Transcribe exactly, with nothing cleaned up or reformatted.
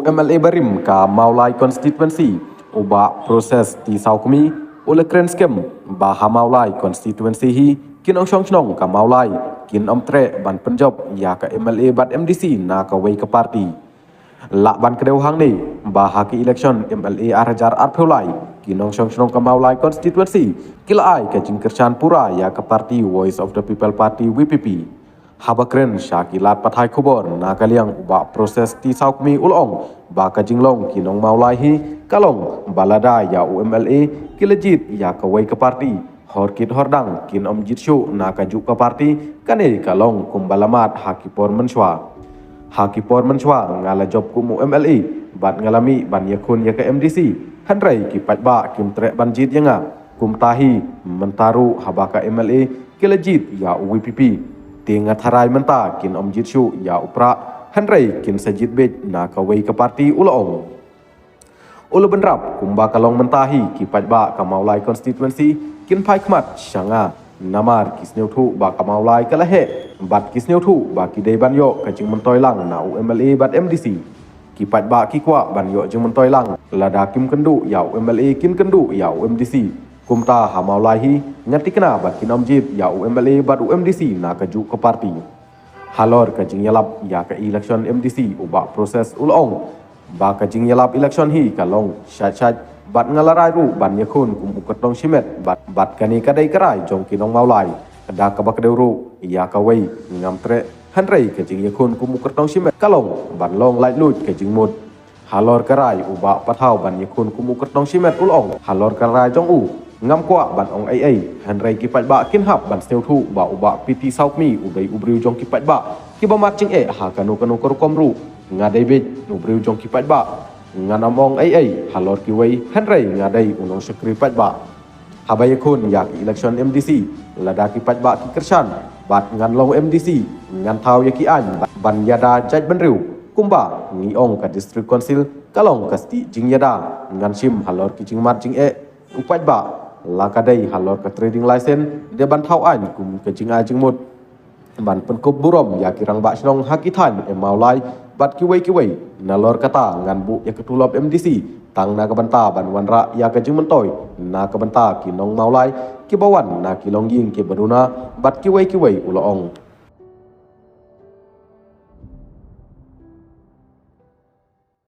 MLA barim ka Mawlai Constituency, u Bah Proses T Sawkmi, u la kren skhem ba ha Mawlai Constituency hi ki nongshong shnong ka Mawlai kin ym treh ban pynjop ïa ka MLA bad MDC na kawei ka party. Lah ban kdew hangne ba ha ki election MLA ar hajar arphew lai, ki nongshong shnong ka Mawlai Constituency ki la ai ka jingkyrshan pura ïa ka party Voice of the People Party, VPP. Haba kren sha ki lad pathai khubor na ka liang, u Bah Proses T Sawkmi u la ong ba ka jinglong ki nong Mawlai hi ka long ba lada ïa u MLA ki la jied ïa kawei ka party, hor kit hor dang kin ym jied shuh na kajuh ka party, kane ka long kumba la mad ha ki por mynshuwa. Ha ki por mynshuwa nga la jop kum u MLA bad nga la mih ban ïakhun ïa ka MDC, hynrei ki paidbah kim treh ban jied ïa nga. Kumta hi mynta ruh haba ka MLA ki la jied ïa u VPP, te nga tharai mynta kin ym jied shuh ïa u Prah, hynrei kin sa jied beit na kawei ka party, u la ong. U la bynrap kumba ka long mynta hi, ki paidbah ka Mawlai Constituency kin phai khmat sha nga, namar ki sngewthuh ba ka Mawlai ka la heh bad ki sngewthuh ba ki dei ban ïoh ka jingmyntoi lang na u MLA bad MDC. Ki paidbah ki kwah ban ïoh jingmyntoi lang, lada kim kynduh ïa u MLA kin kynduh ïa u MDC. Kumta ha Mawlai hi nga thikna ba kin ym jied ïa u MLA bad u MDC na kajuh ka party. Halor ka jingïalap ïa ka election MDC, u Bah Proses u la ong ba ka jingïalap election hi ka long shait shait bad nga la rai ruh ban ïakhun kum u kyrtong shimet bad, bad kane ka dei ka rai jong ki nong Mawlai. Da kaba kdew ruh ïa kawei ngam treh, hynrei ka jingïakhun kum u kyrtong shimet ka long ban long laitluid ka jingmut. Halor ka rai u Bah Pathaw ban ïakhun kum u kyrtong shimet, u la ong halor ka rai jong u ngam kwah ban ong ei ei, hynrei ki paidbah kin hap ban sngewthuh ba u Bah P T Sawkmi u dei u briew jong ki paidbah. Kiba mad jingeh ha kano kano ka rukom ruh, nga dei beit u briew jong ki paidbah. Ngan ym ong ei ei halor kiwei, hynrei nga dei u nongshakri paidbah. Haba ïakhun ïa ki election MDC, lada ki paidbah ki kyrshan bad ngan long MDC, ngan thaw ïa ki aiñ ban ïada jaitbynriew. Kumba ngi ong, ka District Council ka long ka stieh jingïada. Ngan shim halor ki jingmad jingeh u paidbah, la ka dei halor ka trading license, dei ban thaw aiñ kum ka jingai jingmut, ban pynkup burom ïa ki rangbah shnong ha ki thaiñ em Mawlai bad kiwei kiwei. Nalor kata ngan buh ïa ka tulop MDC tang na ka bynta ban wanrah ïa ka jingmyntoi na ka bynta ki nong Mawlai kiba wan na ki longïing kiba duna bad kiwei kiwei, u la ong.